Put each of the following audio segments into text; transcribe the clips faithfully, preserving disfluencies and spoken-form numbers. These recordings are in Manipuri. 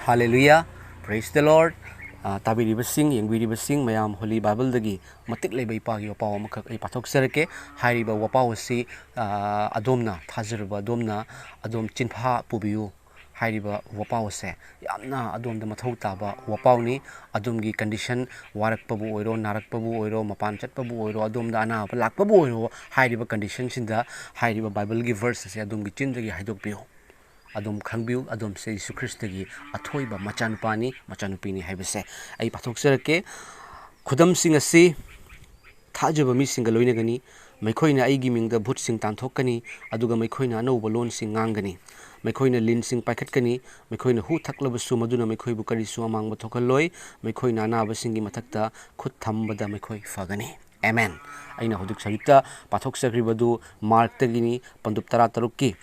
Hallelujah. Praise the Lord. ꯑ, ꯇꯥꯕꯤꯔꯤꯕꯁꯤꯡ, ꯌꯦꯡꯕꯤꯔꯤꯕꯁꯤꯡ ꯃꯌꯥꯝ, ꯍꯣꯂꯤ ꯕꯥꯏꯕꯜꯗꯒꯤ ꯃꯇꯤꯛ ꯂꯩꯕ ꯏꯄꯥꯒꯤ ꯋꯥꯄꯥꯎ ꯑꯃꯈꯛ ꯑꯩ ꯄꯥꯊꯣꯛꯆꯔꯛꯀꯦ꯫ ꯍꯥꯏꯔꯤꯕ ꯋꯥꯄꯥꯎ ꯑꯁꯤ, ꯑ, ꯑꯗꯣꯝꯅ ꯊꯥꯖꯔꯕ ꯑꯗꯣꯝꯅ ꯑꯗꯣꯝ ꯆꯤꯟꯐꯥ ꯄꯨꯕꯤꯌꯨ꯫ ꯍꯥꯏꯔꯤꯕ ꯋꯥꯄꯥꯎ ꯑꯁꯦ ꯌꯥꯝꯅ ꯑꯗꯣꯝꯗ ꯃꯊꯧ ꯇꯥꯕ ꯋꯥꯄꯥꯎꯅꯤ꯫ ꯑꯗꯣꯝꯒꯤ condition, ꯋꯥꯔꯛꯄꯕꯨ ꯑꯣꯏꯔꯣ, ꯅꯥꯔꯛꯄꯕꯨ ꯑꯣꯏꯔꯣ, ꯃꯄꯥꯟ ꯆꯠꯄꯕꯨ ꯑꯣꯏꯔꯣ, ꯑꯗꯣꯝꯗ ꯑꯅꯥꯕ ꯂꯥꯛꯄꯕꯨ ꯑꯣꯏꯔꯣ, ꯍꯥꯏꯔꯤꯕ conditionꯁꯤꯡꯗ ꯍꯥꯏꯔꯤꯕ ꯕꯥꯏꯕꯜꯒꯤ verse ꯑꯁꯦ ꯑꯗꯣꯝꯒꯤ ꯆꯤꯟꯗꯒꯤ ꯍꯥꯏꯗꯣꯛꯄꯤꯌꯨ꯫ ꯑꯗꯣꯝ ꯈꯪꯕꯤꯌꯨ, ꯑꯗꯣꯝꯁꯦ ꯌꯤꯁꯨ ꯈ꯭ꯔꯤꯁꯇꯒꯤ ꯑꯊꯣꯏꯕ ꯃꯆꯥꯅꯨꯄꯥꯅꯤ, ꯃꯆꯥꯅꯨꯄꯤꯅꯤ ꯍꯥꯏꯕꯁꯦ꯫ ꯑꯩ ꯄꯥꯊꯣꯛꯆꯔꯛꯀꯦ꯫ ꯈꯨꯗꯝꯁꯤꯡ ꯑꯁꯤ ꯊꯥꯖꯕ ꯃꯤꯁꯤꯡꯒ ꯂꯣꯏꯅꯒꯅꯤ꯫ ꯃꯈꯣꯏꯅ ꯑꯩꯒꯤ ꯃꯤꯡꯗ ꯚꯨꯠꯁꯤꯡ ꯇꯥꯟꯊꯣꯛꯀꯅꯤ, ꯑꯗꯨꯒ ꯃꯈꯣꯏꯅ ꯑꯅꯧꯕ ꯂꯣꯟꯁꯤꯡ ꯉꯥꯡꯒꯅꯤ꯫ ꯃꯈꯣꯏꯅ ꯂꯤꯟꯁꯤꯡ ꯄꯥꯏꯈꯠꯀꯅꯤ, ꯃꯈꯣꯏꯅ ꯍꯨ ꯊꯛꯂꯕꯁꯨ ꯃꯗꯨꯅ ꯃꯈꯣꯏꯕꯨ ꯀꯔꯤꯁꯨ ꯑꯃꯥꯡꯕ ꯊꯣꯛꯍꯜꯂꯣꯏ, ꯃꯈꯣꯏꯅ ꯑꯅꯥꯕꯁꯤꯡꯒꯤ ꯃꯊꯛꯇ ꯈꯨꯠ ꯊꯝꯕꯗ ꯃꯈꯣꯏ ꯐꯒꯅꯤ꯫ ꯑꯦꯃꯦꯟ꯫ ꯑꯩꯅ ꯍꯧꯖꯤꯛ ꯍꯧꯖꯤꯛꯇ ꯄꯥꯊꯣꯛꯆꯈ꯭ꯔꯤꯕꯗꯨ ꯃꯥꯔꯛꯇꯒꯤꯅꯤ, ꯄꯟꯗꯨꯞ ꯇꯔꯥꯇꯔꯨꯛꯀꯤ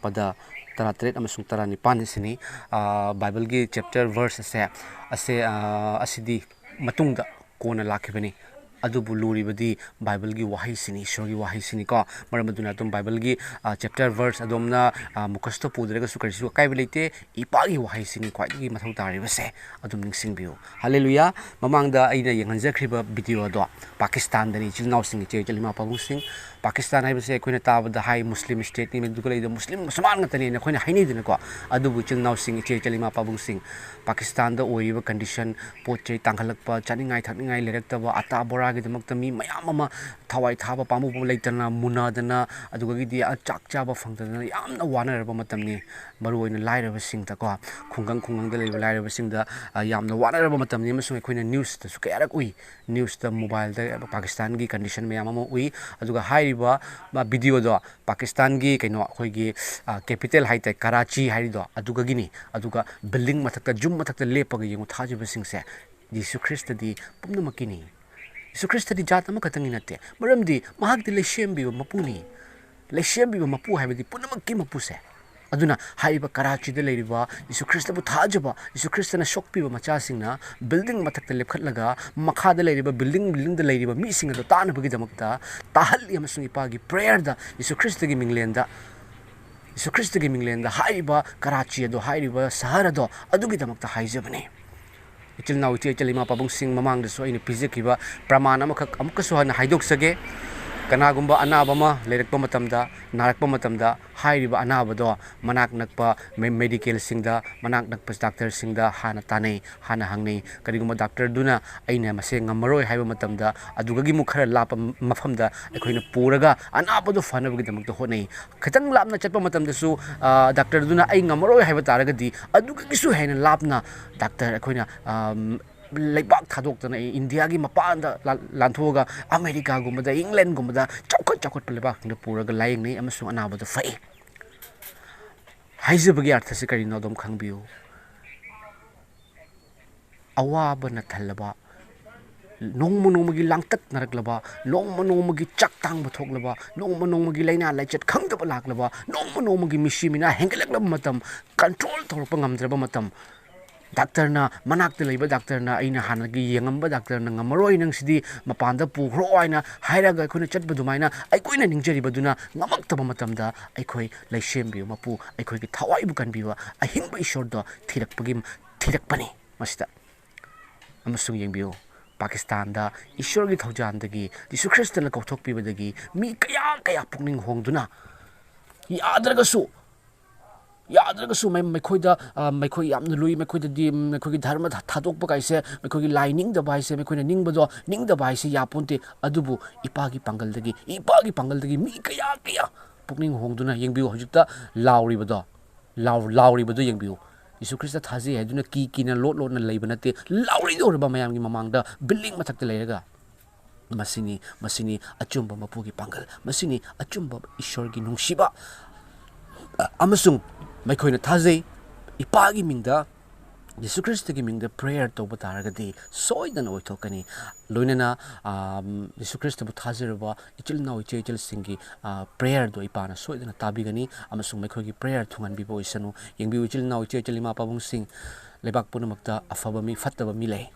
ꯄꯗ ꯇꯔꯥꯇꯔꯦꯠ ꯑꯃꯁꯨꯡ ꯇꯔꯥꯅꯤꯄꯥꯟ ꯑꯁꯤꯅꯤ꯫ ꯑ, ꯕꯥꯏꯕꯜꯒꯤ chapter verse ꯑꯁꯦ, ꯑꯁꯦ, ꯑ, ꯑꯁꯤꯗꯤ ꯃꯇꯨꯡꯗ ꯀꯣꯟꯅ ꯂꯥꯛꯈꯤꯕꯅꯤ꯫ ꯑꯗꯨꯕꯨ ꯂꯨꯔꯤꯕꯗꯤ ꯕꯥꯏꯕꯜꯒꯤ ꯋꯥꯍꯩꯁꯤꯅꯤ, ꯏꯁꯣꯔꯒꯤ ꯋꯥꯍꯩꯁꯤꯅꯤꯀꯣ꯫ ꯃꯔꯝ ꯑꯗꯨꯅ ꯑꯗꯨꯝ ꯕꯥꯏꯕꯜꯒꯤ, ꯑ, chapter verse ꯑꯗꯣꯝꯅ, ꯑ, ꯃꯨꯈꯁꯇ ꯄꯨꯗ꯭ꯔꯒꯁꯨ ꯀꯔꯤꯁꯨ ꯑꯀꯥꯏꯕ ꯂꯩꯇꯦ꯫ ꯏꯄꯥꯒꯤ ꯋꯥꯍꯩꯁꯤꯅꯤ ꯈ꯭ꯋꯥꯏꯗꯒꯤ ꯃꯊꯧ ꯇꯥꯔꯤꯕꯁꯦ꯫ ꯑꯗꯨꯝ ꯅꯤꯡꯁꯤꯡꯕꯤꯌꯨ꯫ ꯍꯜꯂꯦꯂꯨꯌꯥ꯫ ꯃꯃꯥꯡꯗ ꯑꯩꯅ ꯌꯦꯡꯍꯟꯖꯈ꯭ꯔꯤꯕ video ꯑꯗꯣ ꯄꯥꯀꯤꯁꯇꯥꯟꯗꯅꯤ, ꯏꯆꯤꯜ ꯏꯅꯥꯎꯁꯤꯡ, ꯏꯆꯦ ꯏꯆꯜ, ꯏꯃꯥ ꯄꯥꯕꯨꯡꯁꯤꯡ꯫ ꯄꯥꯀꯤꯁꯇꯥꯟ ꯍꯥꯏꯕꯁꯦ ꯑꯩꯈꯣꯏꯅ ꯇꯥꯕꯗ ꯍꯥꯏ ꯃꯨꯁꯂꯤꯝ stateꯅꯤ, ꯃꯗꯨꯒ ꯂꯩꯗ ꯃꯨꯁꯂꯤꯝ ꯃꯨꯁꯜꯃꯥꯟ ꯉꯥꯛꯇꯅꯦꯅ ꯑꯩꯈꯣꯏꯅ ꯍꯥꯏꯅꯩꯗꯅꯀꯣ꯫ ꯑꯗꯨꯕꯨ ꯏꯆꯤꯜ ꯏꯅꯥꯎꯁꯤꯡ, ꯏꯆꯦ ꯏꯆꯜ, ꯏꯃꯥ ꯄꯥꯕꯨꯡꯁꯤꯡ, ꯄꯥꯀꯤꯁꯇꯥꯟꯗ ꯑꯣꯏꯔꯤꯕ condition, ꯄꯣꯠ ꯆꯩ ꯇꯥꯡꯈꯠꯂꯛꯄ, ꯆꯥꯅꯤꯡꯉꯥꯏ ꯊꯛꯅꯤꯡꯉꯥꯏ ꯂꯩꯔꯛꯇꯕ, ꯑꯇꯥ ꯕꯣꯔꯥꯒꯤꯗꯃꯛꯇ ꯃꯤ ꯃꯌꯥꯝ ꯑꯃ ꯊꯋꯥꯏ ꯊꯥꯕ ꯄꯥꯝꯃꯨꯕ ꯂꯩꯇꯅ, ꯃꯨꯟꯅꯗꯅ, ꯑꯗꯨꯗꯒꯤꯗꯤ ꯆꯥꯛ ꯆꯥꯕ ꯐꯪꯗꯗꯅ ꯌꯥꯝꯅ ꯋꯥꯅꯔꯕ ꯃꯇꯝꯅꯤ꯫ ꯃꯔꯨꯑꯣꯏꯅ ꯂꯥꯏꯔꯕꯁꯤꯡꯗꯀꯣ, ꯈꯨꯡꯒꯪ ꯈꯨꯡꯒꯪꯗ ꯂꯩꯕ ꯂꯥꯏꯔꯕꯁꯤꯡꯗ, ꯑ, ꯌꯥꯝꯅ ꯋꯥꯅꯔꯕ ꯃꯇꯝꯅꯤ, ꯑꯃꯁꯨꯡ ꯑꯩꯈꯣꯏꯅ newsꯇꯁꯨ ꯀꯌꯥꯔꯛ ꯎꯏ꯫ Newsꯇ, mobileꯗ ꯄꯥꯀꯤꯁꯇꯥꯟꯒꯤ condition ꯃꯌꯥꯝ ꯑꯃ ꯎꯏ꯫ ꯑꯗꯨꯒ ꯍꯥꯏꯔꯤꯕ, ꯑ, videoꯗꯣ ꯄꯥꯀꯤꯁꯇꯥꯟꯒꯤ ꯀꯩꯅꯣ, ꯑꯩꯈꯣꯏꯒꯤ, ꯑ, capital ꯍꯥꯏꯇꯥꯔꯦ, ꯀꯔꯥꯆꯤ ꯍꯥꯏꯔꯤꯗꯣ, ꯑꯗꯨꯒꯒꯤꯅꯤ꯫ ꯑꯗꯨꯒ building ꯃꯊꯛꯇ, ꯌꯨꯝ ꯃꯊꯛꯇ ꯂꯦꯞꯄꯒ ꯌꯦꯡꯉꯨ, ꯊꯥꯖꯕꯁꯤꯡꯁꯦ, ꯖꯤꯁꯨ ꯈ꯭ꯔꯤꯁꯇꯗꯤ ꯄꯨꯝꯅꯃꯛꯀꯤꯅꯤ꯫ ꯖꯤꯁꯨ ꯈ꯭ꯔꯤꯁꯇꯗꯤ ꯖꯥꯠ ꯑꯃꯈꯛꯇꯪꯒꯤ ꯅꯠꯇꯦ, ꯃꯔꯝꯗꯤ ꯃꯍꯥꯛꯇꯤ ꯂꯩꯁꯦꯝꯕꯤꯕ ꯃꯄꯨꯅꯤ꯫ ꯂꯩꯁꯦꯝꯕꯤꯕ ꯃꯄꯨ ꯍꯥꯏꯕꯗꯤ ꯄꯨꯝꯅꯃꯛꯀꯤ ꯃꯄꯨꯁꯦ꯫ ꯑꯗꯨꯅ ꯍꯥꯏꯔꯤꯕ ꯀꯔꯥꯆꯤꯗ ꯂꯩꯔꯤꯕ ꯌꯤꯁꯨ ꯈ꯭ꯔꯤꯁꯇꯕꯨ ꯊꯥꯖꯕ, ꯌꯤꯁꯨ ꯈ꯭ꯔꯤꯁꯇꯅ ꯁꯣꯛꯄꯤꯕ ꯃꯆꯥꯁꯤꯡꯅ building ꯃꯊꯛꯇ ꯂꯦꯞꯈꯠꯂꯒ ꯃꯈꯥꯗ ꯂꯩꯔꯤꯕ building, buildingꯗ ꯂꯩꯔꯤꯕ ꯃꯤꯁꯤꯡ ꯑꯗꯨ ꯇꯥꯅꯕꯒꯤꯗꯃꯛꯇ ꯇꯥꯍꯜꯂꯤ, ꯑꯃꯁꯨꯡ ꯏꯄꯥꯒꯤ prayerꯗ ꯌꯤꯁꯨ ꯈ꯭ꯔꯤꯁꯇꯒꯤ ꯃꯤꯡꯂꯦꯟꯗ, ꯌꯤꯁꯨ ꯈ꯭ꯔꯤꯁꯇꯒꯤ ꯃꯤꯡꯂꯦꯟꯗ ꯍꯥꯏꯔꯤꯕ ꯀꯔꯥꯆꯤ ꯑꯗꯣ, ꯍꯥꯏꯔꯤꯕ ꯁꯍꯔ ꯑꯗꯣ, ꯑꯗꯨꯒꯤꯗꯃꯛꯇ ꯍꯥꯏꯖꯕꯅꯤ꯫ ꯏꯆꯤꯜ ꯏꯅꯥꯎ, ꯏꯆꯦ ꯏꯆꯜ, ꯏꯃꯥ ꯄꯥꯕꯨꯡꯁꯤꯡ, ꯃꯃꯥꯡꯗꯁꯨ ꯑꯩꯅ ꯄꯤꯖꯈꯤꯕ ꯄ꯭ꯔꯃꯥꯟ ꯑꯃꯈꯛ ꯑꯃꯨꯛꯀꯁꯨ ꯍꯟꯅ ꯍꯥꯏꯗꯣꯛꯆꯒꯦ꯫ ꯀꯅꯥꯒꯨꯝꯕ ꯑꯅꯥꯕ ꯑꯃ ꯂꯩꯔꯛꯄ ꯃꯇꯝꯗ, ꯅꯥꯔꯛꯄ ꯃꯇꯝꯗ, ꯍꯥꯏꯔꯤꯕ ꯑꯅꯥꯕꯗꯣ ꯃꯅꯥꯛ ꯅꯛꯄ ꯃꯦ-, medicalꯁꯤꯡꯗ, ꯃꯅꯥꯛ ꯅꯛꯄ doctorꯁꯤꯡꯗ ꯍꯥꯟꯅ ꯇꯥꯟꯅꯩ, ꯍꯥꯟꯅ ꯍꯪꯅꯩ꯫ ꯀꯔꯤꯒꯨꯝꯕ doctorꯗꯨꯅ ꯑꯩꯅ ꯃꯁꯦ ꯉꯝꯃꯔꯣꯏ ꯍꯥꯏꯕ ꯃꯇꯝꯗ, ꯑꯗꯨꯗꯒꯤ ꯑꯃꯨꯛ ꯈꯔ ꯂꯥꯞꯄ ꯃꯐꯝꯗ ꯑꯩꯈꯣꯏꯅ ꯄꯨꯔꯒ ꯑꯅꯥꯕꯗꯣ ꯐꯅꯕꯒꯤꯗꯃꯛꯇ ꯍꯣꯠꯅꯩ꯫ ꯈꯤꯇꯪ ꯂꯥꯞꯅ ꯆꯠꯄ ꯃꯇꯝꯗꯁꯨ, ꯑ, doctorꯗꯨꯅ ꯑꯩ ꯉꯝꯃꯔꯣꯏ ꯍꯥꯏꯕ ꯇꯥꯔꯒꯗꯤ, ꯑꯗꯨꯗꯒꯤꯁꯨ ꯍꯦꯟꯅ ꯂꯥꯞꯅ doctor ꯑꯩꯈꯣꯏꯅ, ꯑꯝ, ꯂꯩꯕꯥꯛ ꯊꯥꯗꯣꯛꯇꯅ ꯏꯟꯗꯤꯌꯥꯒꯤ ꯃꯄꯥꯟꯗ ꯂꯥ-, ꯂꯥꯟꯊꯣꯛꯑꯒ ꯑꯃꯦꯔꯤꯀꯥꯒꯨꯝꯕꯗ, ꯏꯪꯂꯦꯟꯒꯨꯝꯕꯗ, ꯆꯥꯎꯈꯠ ꯆꯥꯎꯈꯠꯄ ꯂꯩꯕꯥꯛꯁꯤꯡꯗ ꯄꯨꯔꯒ ꯂꯥꯌꯦꯡꯅꯩ ꯑꯃꯁꯨꯡ ꯑꯅꯥꯕꯗꯨ ꯐꯩ꯫ ꯍꯥꯏꯖꯕꯒꯤ ꯑꯔꯊꯁꯤ ꯀꯔꯤꯅꯣ ꯑꯗꯨꯝ ꯈꯪꯕꯤꯌꯨ꯫ ꯑꯋꯥꯕꯅ ꯊꯜꯂꯕ, ꯅꯣꯡꯃ ꯅꯣꯡꯃꯒꯤ ꯂꯥꯡꯇꯛꯅꯔꯛꯂꯕ, ꯅꯣꯡꯃ ꯅꯣꯡꯃꯒꯤ ꯆꯥꯛ ꯇꯥꯡꯕ ꯊꯣꯛꯂꯕ, ꯅꯣꯡꯃ ꯅꯣꯡꯃꯒꯤ ꯂꯥꯏꯅꯥ ꯂꯥꯏꯆꯠ ꯈꯪꯗꯕ ꯂꯥꯛꯂꯕ, ꯅꯣꯡꯃ ꯅꯣꯡꯃꯒꯤ ꯃꯤꯁꯤ ꯃꯤꯅꯥ ꯍꯦꯟꯒꯠꯂꯛꯂꯕ ꯃꯇꯝ, control ꯇꯧꯔꯛꯄ ꯉꯝꯗ꯭ꯔꯕ ꯃꯇꯝ, doctorꯅ, ꯃꯅꯥꯛꯇ ꯂꯩꯕ doctorꯅ, ꯑꯩꯅ ꯍꯥꯟꯅꯒꯤ ꯌꯦꯡꯉꯝꯕ doctorꯅ "ꯉꯝꯃꯔꯣꯏ, ꯅꯪ ꯁꯤꯗꯤ ꯃꯄꯥꯟꯗ ꯄꯨꯈ꯭ꯔꯣ" ꯍꯥꯏꯅ ꯍꯥꯏꯔꯒ ꯑꯩꯈꯣꯏꯅ ꯆꯠꯄ ꯑꯗꯨꯃꯥꯏꯅ ꯑꯩꯈꯣꯏꯅ ꯅꯤꯡꯖꯔꯤꯕꯗꯨꯅ ꯉꯝꯃꯛꯇꯕ ꯃꯇꯝꯗ, ꯑꯩꯈꯣꯏ ꯂꯩꯁꯦꯝꯕꯤꯌꯨ ꯃꯄꯨ, ꯑꯩꯈꯣꯏꯒꯤ ꯊꯋꯥꯏꯕꯨ ꯀꯟꯕꯤꯕ ꯑꯍꯤꯡꯕ ꯏꯁꯣꯔꯗꯣ ꯊꯤꯔꯛꯄꯒꯤ, ꯊꯤꯔꯛꯄꯅꯤ ꯃꯁꯤꯗ꯫ ꯑꯃꯁꯨꯡ ꯌꯦꯡꯕꯤꯌꯨ, ꯄꯥꯀꯤꯁꯇꯥꯟꯗ ꯏꯁꯣꯔꯒꯤ ꯊꯧꯖꯥꯜꯗꯒꯤ, ꯖꯤꯁꯨ ꯈ꯭ꯔꯤꯁꯇꯅ ꯀꯧꯊꯣꯛꯄꯤꯕꯗꯒꯤ ꯃꯤ ꯀꯌꯥ ꯀꯌꯥ ꯄꯨꯛꯅꯤꯡ ꯍꯣꯡꯗꯨꯅ, ꯌꯥꯗ꯭ꯔꯒꯁꯨ, ꯌꯥꯗ꯭ꯔꯒꯁꯨ ꯃꯩ-, ꯃꯈꯣꯏꯗ, ꯑ, ꯃꯈꯣꯏ ꯌꯥꯝꯅ ꯂꯨꯏ, ꯃꯈꯣꯏꯗꯗꯤ, ꯎꯝ, ꯃꯈꯣꯏꯒꯤ ꯙꯔꯃ ꯊꯥ-, ꯊꯥꯗꯣꯛꯄ ꯀꯥꯏꯁꯦ, ꯃꯈꯣꯏꯒꯤ ꯂꯥꯏ ꯅꯤꯡꯗꯕ ꯍꯥꯏꯁꯦ, ꯃꯈꯣꯏꯅ ꯅꯤꯡꯕꯗꯣ ꯅꯤꯡꯗꯕ ꯍꯥꯏꯁꯦ ꯌꯥꯄꯣꯟꯇꯦ꯫ ꯑꯗꯨꯕꯨ ꯏꯄꯥꯒꯤ ꯄꯥꯡꯒꯜꯗꯒꯤ, ꯏꯄꯥꯒꯤ ꯄꯥꯡꯒꯜꯗꯒꯤ ꯃꯤ ꯀꯌꯥ ꯀꯌꯥ ꯄꯨꯛꯅꯤꯡ ꯍꯣꯡꯗꯨꯅ, ꯌꯦꯡꯕꯤꯌꯨ, ꯍꯧꯖꯤꯛꯇ ꯂꯥꯎꯔꯤꯕꯗꯣ, ꯂꯥꯎ-, ꯂꯥꯎꯔꯤꯕꯗꯣ ꯌꯦꯡꯕꯤꯌꯨ꯫ ꯖꯤꯁꯨ ꯈ꯭ꯔꯤꯁꯇ ꯊꯥꯖꯩ ꯍꯥꯏꯗꯨꯅ ꯀꯤ ꯀꯤꯅ ꯂꯣꯠ ꯂꯣꯠꯅ ꯂꯩꯕ ꯅꯠꯇꯦ, ꯂꯥꯎꯔꯤꯗꯧꯔꯤꯕ ꯃꯌꯥꯝꯒꯤ ꯃꯃꯥꯡꯗ building ꯃꯊꯛꯇ ꯂꯩꯔꯒ꯫ ꯃꯁꯤꯅꯤ, ꯃꯁꯤꯅꯤ ꯑꯆꯨꯝꯕ ꯃꯄꯨꯒꯤ ꯄꯥꯡꯒꯜ, ꯃꯁꯤꯅꯤ ꯑꯆꯨꯝꯕ ꯏꯁꯣꯔꯒꯤ ꯅꯨꯡꯁꯤꯕ꯫ ꯑꯃꯁꯨꯡ ꯃꯈꯣꯏꯅ ꯊꯥꯖꯩ, ꯏꯄꯥꯒꯤ ꯃꯤꯡꯗ ꯖꯤꯁꯨ ꯈ꯭ꯔꯤꯁꯇꯒꯤ ꯃꯤꯡꯗ prayer ꯇꯧꯕ ꯇꯥꯔꯒꯗꯤ ꯁꯣꯏꯗꯅ ꯑꯣꯏꯊꯣꯛꯀꯅꯤ꯫ ꯂꯣꯏꯅꯅ, ꯑꯥ, ꯖꯤꯁꯨ ꯈ꯭ꯔꯤꯁꯇꯕꯨ ꯊꯥꯖꯔꯕ ꯏꯆꯤꯜ ꯏꯅꯥꯎ ꯏꯆꯦ ꯏꯆꯜꯁꯤꯡꯒꯤ, ꯑꯥ, prayerꯗꯣ ꯏꯄꯥꯅ ꯁꯣꯏꯗꯅ ꯇꯥꯕꯤꯒꯅꯤ ꯑꯃꯁꯨꯡ ꯃꯈꯣꯏꯒꯤ prayer ꯊꯨꯡꯍꯟꯕꯤꯕ ꯑꯣꯏꯁꯅꯨ꯫ ꯌꯦꯡꯕꯤꯌꯨ, ꯏꯆꯤꯜ ꯏꯅꯥꯎ ꯏꯆꯦ ꯏꯆꯜ ꯏꯃꯥ ꯄꯥꯕꯨꯡꯁꯤꯡ, ꯂꯩꯕꯥꯛ ꯄꯨꯝꯅꯃꯛꯇ ꯑꯐꯕ ꯃꯤ, ꯐꯠꯇꯕ ꯃꯤ ꯂꯩ꯫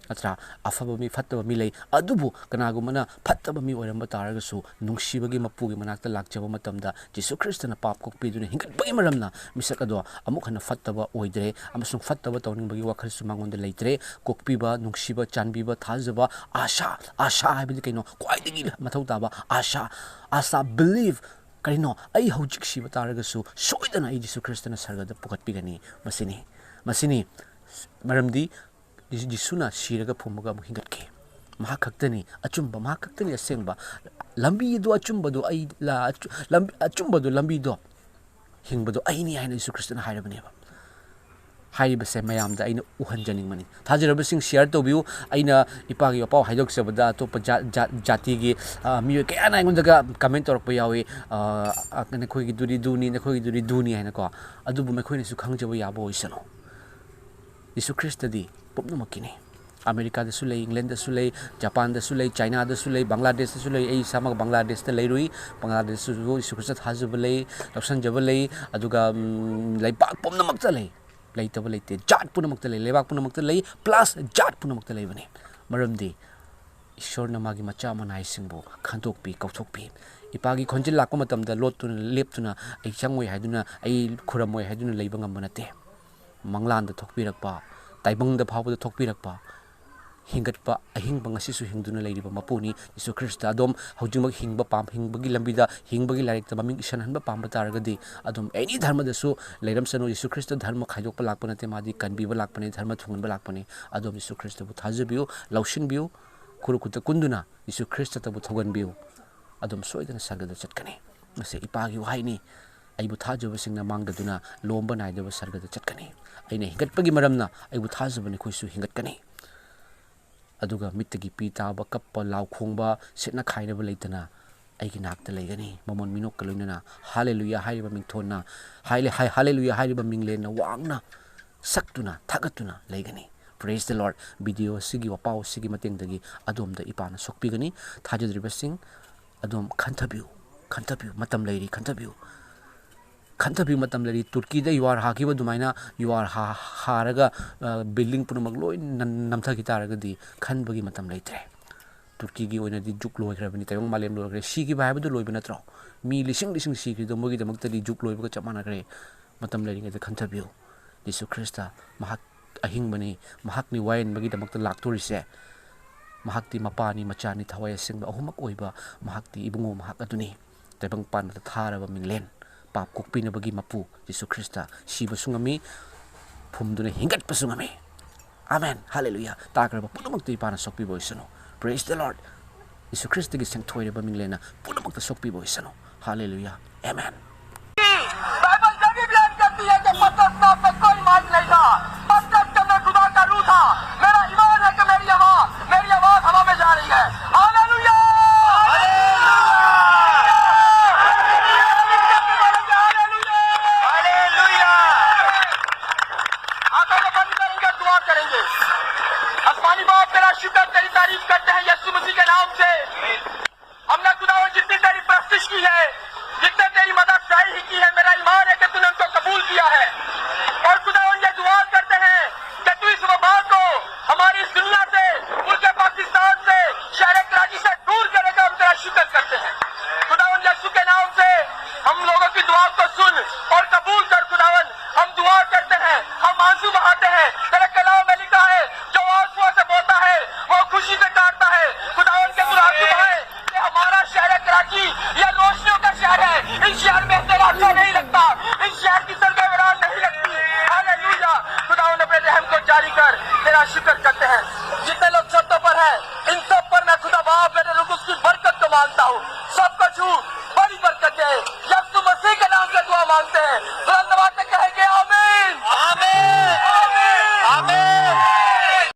ꯅꯠꯇ꯭ꯔꯥ? ꯑꯐꯕ ꯃꯤ, ꯐꯠꯇꯕ ꯃꯤ ꯂꯩ꯫ ꯑꯗꯨꯕꯨ ꯀꯅꯥꯒꯨꯝꯕꯅ ꯐꯠꯇꯕ ꯃꯤ ꯑꯣꯏꯔꯝꯕ ꯇꯥꯔꯒꯁꯨ, ꯅꯨꯡꯁꯤꯕꯒꯤ ꯃꯄꯨꯒꯤ ꯃꯅꯥꯛꯇ ꯂꯥꯛꯆꯕ ꯃꯇꯝꯗ, ꯖꯤꯁꯨ ꯈ꯭ꯔꯤꯁꯇꯅ ꯄꯥꯞ ꯀꯣꯛꯄꯤꯗꯨꯅ ꯍꯤꯡꯒꯠꯄꯒꯤ ꯃꯔꯝꯅ ꯃꯤꯁꯛ ꯑꯗꯣ ꯑꯃꯨꯛ ꯍꯟꯅ ꯐꯠꯇꯕ ꯑꯣꯏꯗ꯭ꯔꯦ ꯑꯃꯁꯨꯡ ꯐꯠꯇꯕ ꯇꯧꯅꯤꯡꯕꯒꯤ ꯋꯥꯈꯜꯁꯨ ꯃꯉꯣꯟꯗ ꯂꯩꯇ꯭ꯔꯦ꯫ ꯀꯣꯛꯄꯤꯕ, ꯅꯨꯡꯁꯤꯕ, ꯆꯥꯟꯕꯤꯕ, ꯊꯥꯖꯕ, ꯑꯥꯁꯥ, ꯑꯥꯁꯥ ꯍꯥꯏꯕꯗꯤ ꯀꯩꯅꯣ? ꯈ꯭ꯋꯥꯏꯗꯒꯤ ꯃꯊꯧ ꯇꯥꯕ ꯑꯥꯁꯥ, ꯑꯥꯁꯥ, believe꯫ ꯀꯔꯤꯅꯣ? ꯑꯩ ꯍꯧꯖꯤꯛ ꯁꯤꯕ ꯇꯥꯔꯒꯁꯨ ꯁꯣꯏꯗꯅ ꯑꯩ ꯖꯤꯁꯨ ꯈ꯭ꯔꯤꯁꯇꯅ ꯁꯔꯒꯗ ꯄꯨꯈꯠꯄꯤꯒꯅꯤ꯫ ꯃꯁꯤꯅꯤ, ꯃꯁꯤꯅꯤ꯫ ꯃꯔꯝꯗꯤ ꯖꯤ-, ꯖꯤꯁꯨꯅ ꯁꯤꯔꯒ ꯐꯨꯝꯃꯒ ꯑꯃꯨꯛ ꯍꯤꯡꯒꯠꯈꯤ꯫ ꯃꯍꯥꯛ ꯈꯛꯇꯅꯤ ꯑꯆꯨꯝꯕ, ꯃꯍꯥꯛ ꯈꯛꯇꯅꯤ ꯑꯁꯦꯡꯕ꯫ ꯂꯝꯕꯤ ꯑꯗꯨ, ꯑꯆꯨꯝꯕꯗꯨ ꯑꯩ ꯂ-, ꯑꯆꯨ-, ꯂꯝ-, ꯑꯆꯨꯝꯕꯗꯨ, ꯂꯝꯕꯤꯗꯣ, ꯍꯤꯡꯕꯗꯣ ꯑꯩꯅꯤ ꯍꯥꯏꯅ ꯖꯤꯁꯨ ꯈ꯭ꯔꯤꯁꯇꯅ ꯍꯥꯏꯔꯕꯅꯦꯕ꯫ ꯍꯥꯏꯔꯤꯕꯁꯦ ꯃꯌꯥꯝꯗ ꯑꯩꯅ ꯎꯍꯟꯖꯅꯤꯡꯕꯅꯤ꯫ ꯊꯥꯖꯔꯕꯁꯤꯡ, share ꯇꯧꯕꯤꯌꯨ꯫ ꯑꯩꯅ ꯏꯄꯥꯒꯤ ꯋꯥꯄꯥꯎ ꯍꯥꯏꯗꯣꯛꯆꯕꯗ ꯑꯇꯣꯞꯄ ꯖꯥ-, ꯖꯥ-, ꯖꯥꯇꯤꯒꯤ, ꯑ, ꯃꯤꯑꯣꯏ ꯀꯌꯥꯅ ꯑꯩꯉꯣꯟꯗꯒ comment ꯇꯧꯔꯛꯄ ꯌꯥꯎꯏ꯫ ꯑ, ꯑ, "ꯅꯈꯣꯏꯒꯤꯗꯨꯗꯤ ꯗꯨꯅꯤ, ꯅꯈꯣꯏꯒꯤꯗꯨꯗꯤ ꯗꯨꯅꯤ" ꯍꯥꯏꯅꯀꯣ꯫ ꯑꯗꯨꯕꯨ ꯃꯈꯣꯏꯅꯁꯨ ꯈꯪꯖꯕ ꯌꯥꯕ ꯑꯣꯏꯁꯅꯨ꯫ ꯖꯤꯁꯨ ꯈ꯭ꯔꯤꯁꯇꯗꯤ ꯄꯨꯝꯅꯃꯛꯀꯤꯅꯤ꯫ ꯑꯃꯦꯔꯤꯀꯥꯗꯁꯨ ꯂꯩ, ꯏꯪꯂꯦꯟꯗꯁꯨ ꯂꯩ, ꯖꯄꯥꯟꯗꯁꯨ ꯂꯩ, ꯆꯥꯏꯅꯥꯗꯁꯨ ꯂꯩ, ꯕꯪꯒ꯭ꯂꯥꯗꯦꯁꯇꯁꯨ ꯂꯩ꯫ ꯑꯩ ꯏꯁꯥꯃꯛ ꯕꯪꯒ꯭ꯂꯥꯗꯦꯁꯇ ꯂꯩꯔꯨꯏ꯫ ꯕꯪꯒ꯭ꯂꯥꯗꯦꯁꯇꯁꯨ ꯖꯤꯁꯨ ꯈ꯭ꯔꯤꯁꯇ ꯊꯥꯖꯕ ꯂꯩ, ꯂꯧꯁꯟꯖꯕ ꯂꯩ꯫ ꯑꯗꯨꯒ, ꯎꯝ, ꯂꯩꯕꯥꯛ ꯄꯨꯝꯅꯃꯛꯇ ꯂꯩ꯫ ꯂꯩꯇꯕ ꯂꯩꯇꯦ꯫ ꯖꯥꯠ ꯄꯨꯝꯅꯃꯛꯇ ꯂꯩ꯫ ꯂꯩꯕꯥꯛ ꯄꯨꯝꯅꯃꯛꯇ ꯂꯩ, plus ꯖꯥꯠ ꯄꯨꯝꯅꯃꯛꯇ ꯂꯩꯕꯅꯤ꯫ ꯃꯔꯝꯗꯤ ꯏꯁꯣꯔꯅ ꯃꯥꯒꯤ ꯃꯆꯥ ꯃꯅꯥꯏꯁꯤꯡꯕꯨ ꯈꯟꯗꯣꯛꯄꯤ, ꯀꯧꯊꯣꯛꯄꯤ꯫ ꯏꯄꯥꯒꯤ ꯈꯣꯟꯖꯦꯜ ꯂꯥꯛꯄ ꯃꯇꯝꯗ ꯂꯣꯠꯇꯨꯅ, ꯂꯦꯞꯇꯨꯅ, "ꯑꯩ ꯆꯪꯉꯣꯏ" ꯍꯥꯏꯗꯨꯅ, "ꯑꯩ ꯈꯨꯔꯝꯃꯣꯏ" ꯍꯥꯏꯗꯨꯅ ꯂꯩꯕ ꯉꯝꯕ ꯅꯠꯇꯦ꯫ ꯃꯪꯂꯥꯟꯗ ꯊꯣꯛꯄꯤꯔꯛꯄ, ꯇꯥꯏꯕꯪꯗ ꯐꯥꯎꯕꯗ ꯊꯣꯛꯄꯤꯔꯛꯄ, ꯍꯤꯡꯒꯠꯄ, ꯑꯍꯤꯡꯕ ꯉꯁꯤꯁꯨ ꯍꯤꯡꯗꯨꯅ ꯂꯩꯔꯤꯕ ꯃꯄꯨꯅꯤ ꯖꯤꯁꯨ ꯈ꯭ꯔꯤꯁꯇ꯫ ꯑꯗꯣꯝ ꯍꯧꯖꯤꯛꯃꯛ ꯍꯤꯡꯕ ꯄꯥꯝ-, ꯍꯤꯡꯕꯒꯤ ꯂꯝꯕꯤꯗ, ꯍꯤꯡꯕꯒꯤ ꯂꯥꯏꯔꯤꯛꯇ ꯃꯃꯤꯡ ꯏꯁꯟꯍꯟꯕ ꯄꯥꯝꯕ ꯇꯥꯔꯒꯗꯤ, ꯑꯗꯣꯝ any ꯙꯔꯃꯗꯁꯨ ꯂꯩꯔꯝꯁꯅꯨ꯫ ꯖꯤꯁꯨ ꯈ꯭ꯔꯤꯁꯇ ꯙꯔꯃ ꯈꯥꯏꯗꯣꯛꯄ ꯂꯥꯛꯄ ꯅꯠꯇꯦ, ꯃꯥꯗꯤ ꯀꯟꯕꯤꯕ ꯂꯥꯛꯄꯅꯤ, ꯙꯔꯃ ꯊꯨꯡꯍꯟꯕ ꯂꯥꯛꯄꯅꯤ꯫ ꯑꯗꯣꯝ ꯖꯤꯁꯨ ꯈ꯭ꯔꯤꯁꯇꯕꯨ ꯊꯥꯖꯕꯤꯌꯨ, ꯂꯧꯁꯤꯟꯕꯤꯌꯨ, ꯈꯨꯔꯨ ꯈꯨꯠꯇ ꯀꯨꯟꯗꯨꯅ ꯖꯤꯁꯨ ꯈ꯭ꯔꯤꯁꯇꯕꯨ ꯊꯧꯒꯟꯕꯤꯌꯨ꯫ ꯑꯗꯨꯝ ꯁꯣꯏꯗꯅ ꯁꯔꯒꯗ ꯆꯠꯀꯅꯤ꯫ ꯃꯁꯤ ꯏꯄꯥꯒꯤ ꯋꯥꯍꯩꯅꯤ꯫ "ꯑꯩꯕꯨ ꯊꯥꯖꯕꯁꯤꯡꯅ ꯃꯥꯡꯗꯗꯨꯅ ꯂꯣꯝꯕ ꯅꯥꯏꯗꯕ ꯁꯔꯒꯗ ꯆꯠꯀꯅꯤ꯫ ꯑꯩꯅ ꯍꯤꯡꯒꯠꯄꯒꯤ ꯃꯔꯝꯅ ꯑꯩꯕꯨ ꯊꯥꯖꯕ ꯅꯈꯣꯏꯁꯨ ꯍꯤꯡꯒꯠꯀꯅꯤ꯫ ꯑꯗꯨꯒ ꯃꯤꯠꯇꯒꯤ ꯄꯤ ꯇꯥꯕ, ꯀꯞꯄ, ꯂꯥꯎ ꯈꯣꯡꯕ, ꯁꯦꯠꯅ ꯈꯥꯏꯅꯕ ꯂꯩꯇꯅ ꯑꯩꯒꯤ ꯅꯥꯛꯇ ꯂꯩꯒꯅꯤ, ꯃꯃꯣꯟ ꯃꯤꯅꯣꯛꯀ ꯂꯣꯏꯅꯅ꯫" ꯍꯥꯂꯦꯂꯨꯌꯥ ꯍꯥꯏꯔꯤꯕ ꯃꯤꯡꯊꯣꯟꯅ, ꯍꯥꯏꯂꯦ-, ꯍꯥꯏ-, ꯍꯥꯂꯦꯂꯨꯌꯥ ꯍꯥꯏꯔꯤꯕ ꯃꯤꯡꯂꯦꯟꯅ ꯋꯥꯡꯅ ꯁꯛꯇꯨꯅ ꯊꯥꯒꯠꯇꯨꯅ ꯂꯩꯒꯅꯤ꯫ Praise the Lord. ꯚꯤꯗꯤꯑꯣ ꯑꯁꯤꯒꯤ ꯋꯥꯄꯥꯎ ꯑꯁꯤꯒꯤ ꯃꯇꯦꯡꯗꯒꯤ ꯑꯗꯣꯝꯗ ꯏꯄꯥꯅ ꯁꯣꯛꯄꯤꯒꯅꯤ꯫ ꯊꯥꯖꯗ꯭ꯔꯤꯕꯁꯤꯡ, ꯑꯗꯣꯝ ꯈꯟꯊꯕꯤꯌꯨ, ꯈꯟꯊꯕꯤꯌꯨ, ꯃꯇꯝ ꯂꯩꯔꯤ, ꯈꯟꯊꯕꯤꯌꯨ꯫ ꯈꯟꯊꯕꯤꯌꯨ, ꯃꯇꯝ ꯂꯩꯔꯤ꯫ ꯇꯨꯔꯀꯤꯗ ꯌꯨꯍꯥꯔ ꯍꯥꯈꯤꯕ ꯑꯗꯨꯃꯥꯏꯅ ꯌꯨꯍꯥꯔ ꯍꯥ-, ꯍꯥꯔꯒ, ꯑ, ꯕꯤꯜꯗꯤꯡ ꯄꯨꯝꯅꯃꯛ ꯂꯣꯏ ꯅꯝ-, ꯅꯝꯊꯈꯤ ꯇꯥꯔꯒꯗꯤ ꯈꯟꯕꯒꯤ ꯃꯇꯝ ꯂꯩꯇ꯭ꯔꯦ꯫ ꯇꯨꯔꯀꯤꯒꯤ ꯑꯣꯏꯅꯗꯤ ꯖꯨꯛ ꯂꯣꯏꯈ꯭ꯔꯕꯅꯤ, ꯇꯥꯏꯕꯪ ꯃꯥꯂꯦꯝ ꯂꯣꯏꯈ꯭ꯔꯦ꯫ ꯁꯤꯈꯤꯕ ꯍꯥꯏꯕꯗꯨ ꯂꯣꯏꯕ ꯅꯠꯇ꯭ꯔꯣ? ꯃꯤ ꯂꯤꯁꯤꯡ ꯂꯤꯁꯤꯡ ꯁꯤꯈ꯭ꯔꯤꯗꯣ ꯃꯣꯏꯒꯤꯗꯃꯛꯇꯗꯤ ꯖꯨꯛ ꯂꯣꯏꯕꯒ ꯆꯞ ꯃꯥꯟꯅꯈ꯭ꯔꯦ꯫ ꯃꯇꯝ ꯂꯩꯔꯤꯉꯩꯗ ꯈꯟꯊꯕꯤꯌꯨ꯫ ꯖꯤꯁꯨ ꯈ꯭ꯔꯤꯁꯇ ꯃꯍꯥꯛ ꯑꯍꯤꯡꯕꯅꯤ, ꯃꯍꯥꯛꯅꯤ ꯋꯥꯌꯦꯟꯕꯒꯤꯗꯃꯛꯇ ꯂꯥꯛꯇꯣꯔꯤꯁꯦ꯫ ꯃꯍꯥꯛꯇꯤ ꯃꯄꯥꯅꯤ, ꯃꯆꯥꯅꯤ, ꯊꯋꯥꯏ ꯑꯁꯦꯡꯕ ꯑꯍꯨꯝꯃꯛ ꯑꯣꯏꯕ ꯃꯍꯥꯛꯇꯤ ꯏꯕꯨꯡꯉꯣ ꯃꯍꯥꯛ ꯑꯗꯨꯅꯤ꯫ ꯇꯥꯏꯕꯪ ꯄꯥꯟꯕꯗ ꯊꯥꯔꯕ ꯃꯤꯡꯂꯦꯟ, ꯄꯥꯞ ꯀꯣꯛꯄꯤꯅꯕꯒꯤ ꯃꯄꯨ ꯖꯤꯁꯨ ꯈ꯭ꯔꯤꯁꯇ ꯁꯤꯕꯁꯨ ꯉꯝꯃꯤ, ꯐꯨꯝꯗꯨꯅ ꯍꯤꯡꯒꯠꯄꯁꯨ ꯉꯝꯃꯤ꯫ ꯑꯃꯦꯟ, ꯍꯥꯂꯦꯂꯨꯌꯥ꯫ ꯇꯥꯈ꯭ꯔꯕ ꯄꯨꯝꯅꯃꯛꯇ ꯏꯄꯥꯅ ꯁꯣꯛꯄꯤꯕ ꯑꯣꯏꯁꯅꯨ꯫ Praise the Lord. ꯌꯤꯁꯨ ꯈ꯭ꯔꯤꯁꯇꯒꯤ ꯁꯦꯡꯊꯣꯏꯔꯕ ꯃꯤꯡꯂꯦꯟꯅ ꯄꯨꯝꯅꯃꯛꯇ ꯁꯣꯛꯄꯤꯕ ꯑꯣꯏꯁꯅꯨ꯫ ꯍꯥꯂꯦꯂꯨꯌꯥ꯫ ꯑꯃꯦꯟ꯫ बाइबल ये भी बयान करती है कि पतरस नाम का कोई मार्ग नहीं था। पतरस के अंदर खुदा का रूह था। मेरा ईमान है कि मेरी आवाज, मेरी आवाज हवा में जा रही है। हालेलुया! हालेलुया! हालेलुया! आंखों को बंद करेंगे, दुआ करेंगे। आसमानी बाप, तेरा शुक्र, तेरी तारीफ करते हैं यीशु मसीह के नाम से। हमने खुदावंद जितनी तेरी परस्तिश की है, जितने तेरी मदद चाही की है, मेरा ईमान है कि तूने उनको कबूल किया है। और खुदावंद ये दुआ करते हैं कि तू इस वबा को हमारी इस दुनिया से, मुल्क पाकिस्तान से, शहर कराची से दूर करेगा। हम तेरा शुक्र करते हैं खुदावंद यीशु के नाम से। हम लोगों की दुआ को सुन और कबूल कर खुदावंद। हम दुआ करते हैं, हम आंसू बहाते हैं। तेरे कलाम में लिखा है, जो आंसुओं से बोता है वो खुशी से काटता है। खुदावंद के तू आंसू बहाए कि हमारा शहर कराची यह रोशनियों का शहर है। इस शहर में अंधेरा अच्छा नहीं लगता, इस शहर की सड़कें वीरान नहीं लगती। हालेलुया। खुदावंद अपने रहम को जारी कर, तेरा शुक्र करते हैं। जितने लोग छतों पर हैं, इन सब पर मैं खुदा बाप मेरे रुख उसकी बरकत को मांगता हूँ। सबको छू, बड़ी बरकत दे। यीशु मसीह के नाम से दुआ मांगते हैं।